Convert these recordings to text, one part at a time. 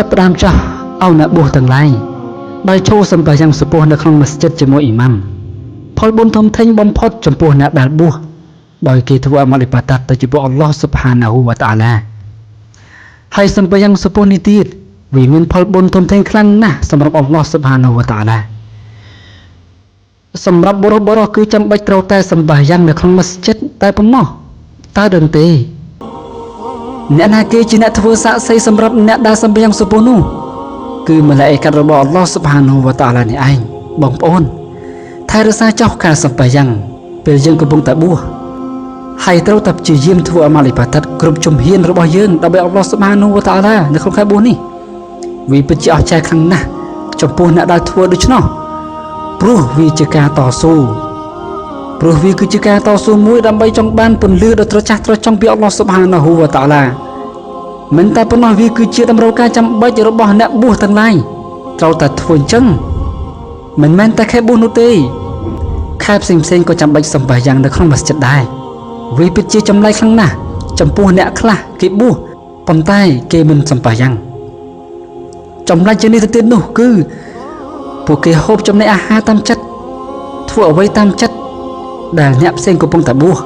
ចាប់ផ្ដើមចោះឲ្យអ្នកបួសទាំងឡាយដោយឈរសម្បាយ៉ាងសុពោះនៅក្នុងមស្ជីតជាមួយអ៊ីម៉ាំផលបុណ្យធំធេងបំផុតចំពោះអ្នកដែលបួសដោយគេធ្វើអាម៉ាល់អ៊ីបាដាតទៅចំពោះអល់ឡោះស៊ុបហានាហ៊ូវតាអាឡាហើយសម្បាយ៉ាងសុពោះនេះទៀតវាមានផលបុណ្យធំធេងខ្លាំងណាស់សម្រាប់អល់ឡោះស៊ុបហានាហ៊ូវតាអាឡាសម្រាប់បុរសគឺចាំបាច់ត្រូវតែសម្បាយ៉ាងនៅក្នុងមស្ជីតតែប៉ុណ្ណោះតើដឹងទេអ្នកណាគេជាអ្នកធ្វើសាក្សីសម្រាប់អ្នកដែលសម្បាយ៉ាងសុពោះនោះគឺមឡាអ៊ីកាត់របស់អល់ឡោះស៊ុបហានាហ៊ូវតាអាឡានេះឯងបងប្អូនថែរក្សាចោះការសម្បាយ៉ាងពេលយើងកំពុងតែបួសហើយត្រូវតែព្យាយាមធ្វើអាម៉ាល់អ៊ីបាដាតគ្រប់ជំហានរបស់យើងដើម្បីអល់ឡោះស៊ុបហានាហ៊ូវតាអាឡានៅក្នុងខែបួសនេះវាពិតជាអស្ចារ្យខ្លាំងណាស់ចំពោះអ្នកដែលធ្វើដូច្នោះព្រោះវាជាការតស៊ូព្រោះវាគឺជាការតស៊ូមួយដើម្បីចង់បានពន្លឺដ៏ត្រចះត្រចង់ពីអល់ឡោះស៊ុបហានាហ៊ូវតាអាឡាមិនតែប៉ុណ្ណោះវាគឺជាតម្រូវការចាំបាច់របស់អ្នកបួសទាំងឡាយត្រូវតែធ្វើអញ្ចឹងមិនមែនតែខែបួសនោះទេខែផ្សេងៗក៏ចាំបាច់សម្បាយ៉ាងនៅក្នុងមស្ជីតដែរវាពិតជាចម្លែកខ្លាំងណាស់ចំពោះអ្នកខ្លះគេបួសប៉ុន្តែគេមិនសម្បាយ៉ាងចម្លែកជាងនេះទៅទៀតនោះគឺពួកគេហូបចំណីអាហារតាមចិត្តធ្វើអ្វីតាមចិត្តដែលអ្នកផ្សេងកំពុងតែបួស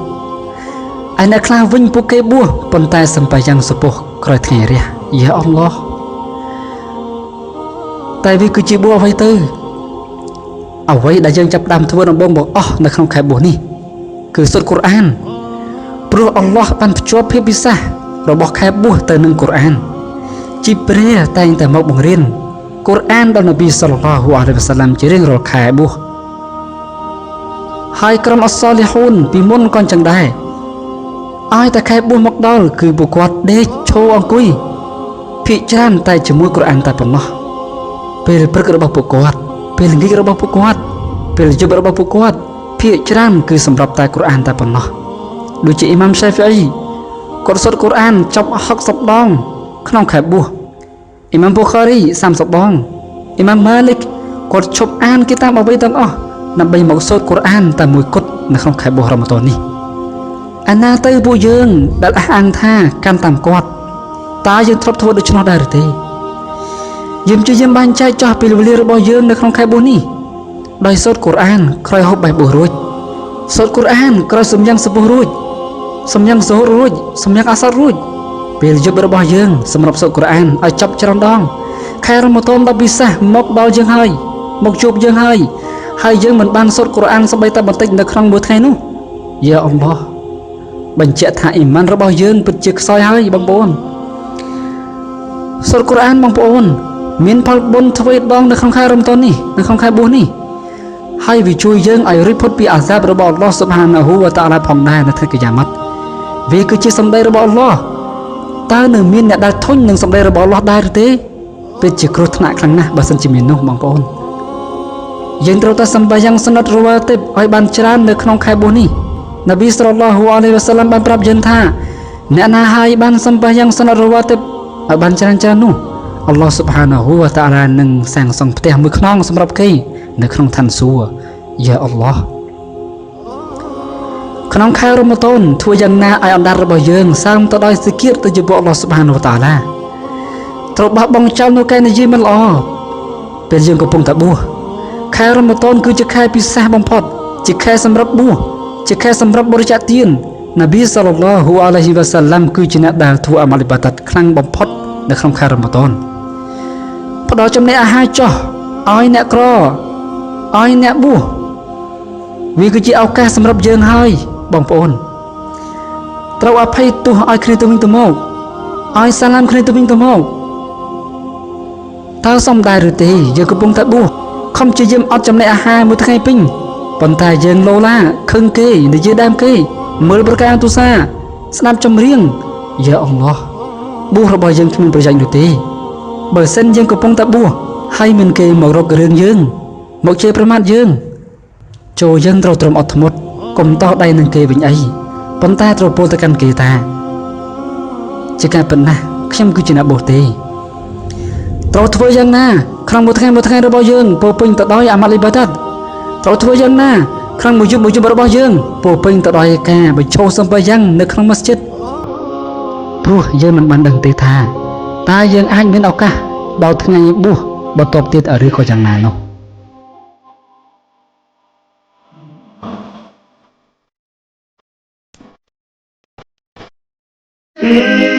ឯអ្នកខ្លះវិញពួកគេបួសប៉ុន្តែសម្បាយ៉ាងសុពោះក្រោយថ្ងៃរះយ៉ាអល់ឡោះតែវាគឺជាបួសអ្វីទៅអ្វីដែលយើងចាប់ផ្ដើមធ្វើដំបូងបង្អស់នៅក្នុងខែបួសនេះគឺសូត្រកូរ៉ានព្រោះអល់ឡោះបានភ្ជាប់ភាពពិសេសរបស់ខែបួសទៅនឹងកូរ៉ានជីព្រាតែងតែមកបង្រៀនកូរ៉ានដល់នប៊ីសល្លឡោះអាឡៃហ៊ីវ៉ាសាឡាំជារៀងរាល់ខែបួសហើយក្រុមអស្សាលីហ៊ូនពីមុនក៏ចឹងដែរឲ្យតែខែបួសមកដល់គឺពួកគាត់ដេកឈរអង្គុយភាគច្រើនតែជាមួយកូរ៉ានតែប៉ុណ្ណោះពេលព្រឹករបស់ពួកគាត់ពេលល្ងាចរបស់ពួកគាត់ពេលយប់របស់ពួកគាត់ភាគច្រើនគឺសម្រាប់តែកូរ៉ានតែប៉ុណ្ណោះដូចជាអ៊ីម៉ាំសាហ្វីអ៊ីគាត់សូត្រកូរ៉ានចប់60ដងក្នុងខែបួសអ៊ីម៉ាំប៊ូខារី30ដងអ៊ីម៉ាំម៉ាលិកគាត់ឈប់អានគេតាមអ្វីទាំងអស់ដើម្បីមកសូត្រកូរ៉ានតែមួយគត់នៅក្នុងខែបួសរ៉ម៉ាដននេះអាណាទៅពួកយើងដែលអះអាងថាកាន់តាមគាត់តើយើងធ្លាប់ធ្វើដូច្នោះដែរឬទេយើងព្យាយាមបែងចែកចោះពេលវេលារបស់យើងនៅក្នុងខែបួសនេះដោយសូត្រកូរ៉ានក្រោយហូបបាយបួសរួចសូត្រកូរ៉ានក្រោយសំយ៉ាងសពុះរួចសំយ៉ាងសូត្ររួចសំយ៉ាងអាសាត់រួចពេលយប់របស់យើងសម្រាប់សូត្រកូរ៉ានឲ្យចប់ច្រើនដងខែរ៉ម៉ាដនដ៏ពិសេសមកដល់យើងហើយមកជួបយើងហើយហើយយើងមិនបានសូត្រកូរ៉ានសូម្បីតែបន្តិចនៅក្នុងមួយថ្ងៃនោះយ៉ាអល់ឡោះបញ្ជាក់ថាអ៊ីម៉ានរបស់យើងពិតជាខ្សោយហើយបងប្អូនសូត្រកូរ៉ានបងប្អូនមានផលបុណ្យទ្វេដងនៅក្នុងខែរ៉ម៉ាដននេះនៅក្នុងខែបួសនេះហើយវាជួយយើងឲ្យរួចផុតពីអាហ្សាបរបស់អល់ឡោះស៊ុបហានាហ៊ូវតាអាឡាផងដែរនៅថ្ងៃកិយាម៉ាត់វាគឺជាសម្ដីរបស់អល់ឡោះតើនៅមានអ្នកដែលធុញនឹងសម្ដីរបស់អល់ឡោះដែរឬទេពិតជាគ្រោះថ្នាក់ខ្លាំងណាស់បើសិនជាមាននោះបងប្អូនយើងត្រូវតែសម្បាយ៉ាងសុណាត់រវ៉ាទីបឲ្យបានច្រើននៅក្នុងខែបួសនេះនប៊ីសល្លឡោះអាឡៃហ៊ីវ៉ាសាឡាំបានប្រាប់យើងថាអ្នកណាហើយបានសម្បាយ៉ាងសុណាត់រវ៉ាទីបឲ្យបានច្រើនច្រើននោះអល់ឡោះស៊ុបហានាហ៊ូវតាអាឡានឹងសាងសង់ផ្ទះមួយខ្នងសម្រាប់គេនៅក្នុងឋានសួគ៌យ៉ាអល់ឡោះក្នុងខែរ៉ម៉ាដនធ្វើយ៉ាងណាឲ្យអណ្ដាតរបស់យើងសើមទៅដោយសិគៀតទៅចំពោះអល់ឡោះស៊ុបហានវតាអាឡាត្រូវបោះបង់ចោលនៅការនិយាយមិនល្អពេលយើងកំពុងតែបួសខែរ៉ម៉ាដនគឺជាខែពិសេសបំផុតជាខែសម្រាប់បួសជាខែសម្រាប់បរិច្ចាគទាននប៊ីសល្លឡោះអាឡៃហ៊ីវ៉ាសាឡាំគឺជាអ្នកដែលធ្វើអាម៉ាល់អ៊ីបាដាតខ្លាំងបំផុតនៅក្នុងខែរ៉ម៉ាដនផ្ដល់ចំណីអាហារចោះឲ្យអ្នកក្រឲ្យអ្នកបួសវាគឺជាឱកាសសម្រាប់យើងហើយបងប្អូនត្រូវអភ័យទោសឲ្យគ្នាទៅវិញទៅមកឲ្យសាឡាមគ្នាទៅវិញទៅមកតើសមដែរឬទេយើងកំពុងតែបួសខំព្យាយាមអត់ចំណីអាហារមួយថ្ងៃពេញប៉ុន្តែយើងឡូឡាខឹងគេនិយាយដើមគេមើលប្រការទូសាស្ដាប់ចម្រៀងយ៉ាអល់ឡោះបួសរបស់យើងគ្មានប្រយោជន៍នោះទេបើសិនយើងកំពុងតែបួសហើយមានគេមករករឿងយើងមកជេរប្រមាថយើងចូលយើងត្រូវត្រឹមអត់ធ្មត់កុំតោះដៃនឹងគេវិញអីប៉ុន្តែត្រូវពោលទៅកាន់គេថាជាការពិតណាស់ខ្ញុំគឺជាអ្នកបួសទេត្រូវធ្វើយ៉ាងណាក្នុងមួយថ្ងៃមួយថ្ងៃរបស់យើងពោពេញទៅដោយអាម៉ាល់អ៊ីបាដាតត្រូវធ្វើយ៉ាងណាក្នុងមួយយប់មួយយប់របស់យើងពោពេញទៅដោយការបញ្ឈោសម្បាយ៉ាងនៅក្នុងមស្ជីតព្រោះយើងមិនបានដឹងទេថាតើយើងអាចមានឱកាស ដល់ថ្ងៃបួសបន្ទាប់ទៀតឬក៏យ៉ាងណានោះ។